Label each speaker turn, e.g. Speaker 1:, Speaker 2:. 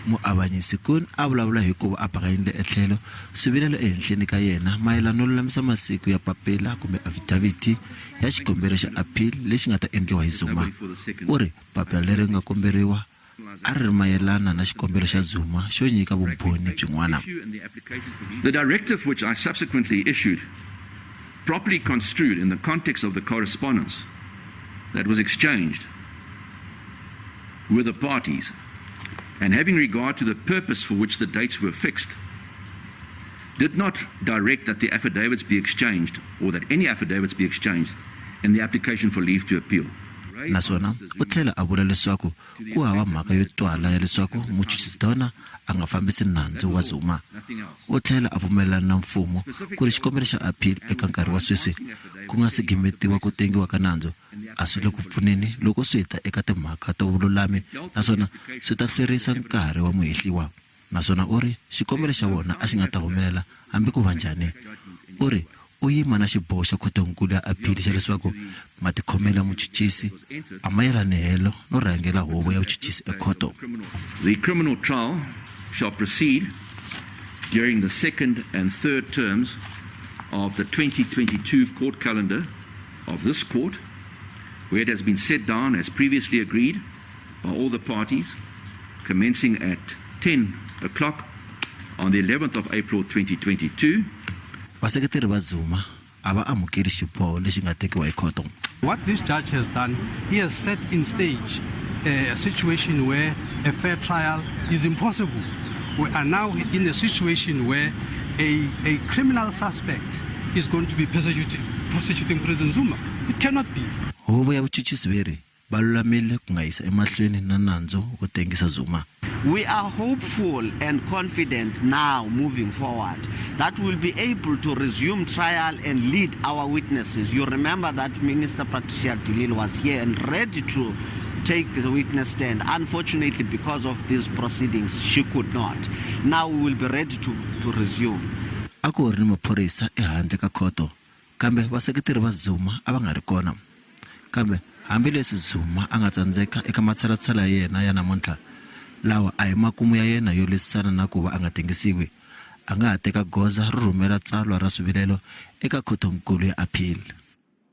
Speaker 1: Muavanyisi Koen a vulavula hi ku va a bakanyile etlhelo swivilelo ehenhleni ka yena mayelana no lulamisa masiku ya papila kumbe afidavhiti ya xikombelo xa appeal lexi nga ta endliwa hi Zuma. U ri papila leri nga komberiwa a ri ri mayelana na xikombelo xa Zuma xo nyika vumbhoni byin'wana.
Speaker 2: The directive which I subsequently issued, properly construed in the context of the correspondence that was exchanged with the parties, and having regard to the purpose for which the dates were fixed, did not direct that the affidavits be exchanged or that any affidavits be exchanged in the application for leave to appeal.
Speaker 1: Naswona u tlhela a vula leswaku ku hava mhaka yo twala ya leswaku muchuchisi Dona a nga fambisi nandzu wa Zuma. U tlhela a pfumelelana na mfumo ku ri xikombelo xa appeal eka nkarhi wa sweswi ku nga si gimetiwa ku tengiwa ka nandzu a swi le ku pfuneni loko swi ta eka timhaka to vululami naswona swi ta hlwerisa nkarhi wa muhehliwa. Naswona u ri xikombelo xa vona a xi nga ta humelela hambi ku va njhani. U ri u yima na xiboho xa Khotonkulu ya Aphili xa leswaku matikhomelo ya muchuchisi a ma yelani helo no rhangela huvo ya vuchuchisi ekhoto.
Speaker 2: The criminal trial shall proceed during the second and third terms of the 2022 court calendar of this court, where it has been set down as previously agreed by all the parties, commencing at 10 o'clock on the 11th of April 2022.
Speaker 1: Vaseketeri va Zuma a va amukeli xiboho lexi nga tekiwa hi khoto.
Speaker 3: What this judge has done, he has set in stage a situation where a fair trial is impossible. We are now in a situation where a, a criminal suspect is going to be persecuting, prosecuting President Zuma. It cannot be.
Speaker 1: Huvo ya vuchuchisi ve ri va lulamile ku nga yisa emahlweni na nandzu wo tengisa Zuma.
Speaker 4: We are hopeful and confident now moving forward that we'll be able to resume trial and lead our witnesses. You remember that Minister Patricia de Lille was here and ready to take the witness stand. Unfortunately, because of these proceedings, she could not. Now we will be ready to, to resume.
Speaker 1: A ku ri ni maphorisa ehandle ka khoto Kambe vaseketeri va Zuma a va nga ri kona. Kambe hambileswi Zuma a nga tsandzeka eka matshalatshala ya yena ya namuntlha, lawa a hi makumu ya yena yo lwisana na ku va a nga tengisiwi. A nga ha teka goza ro rhumela tsalwa ra swivilelo eka Khotonkulu ya Aphili.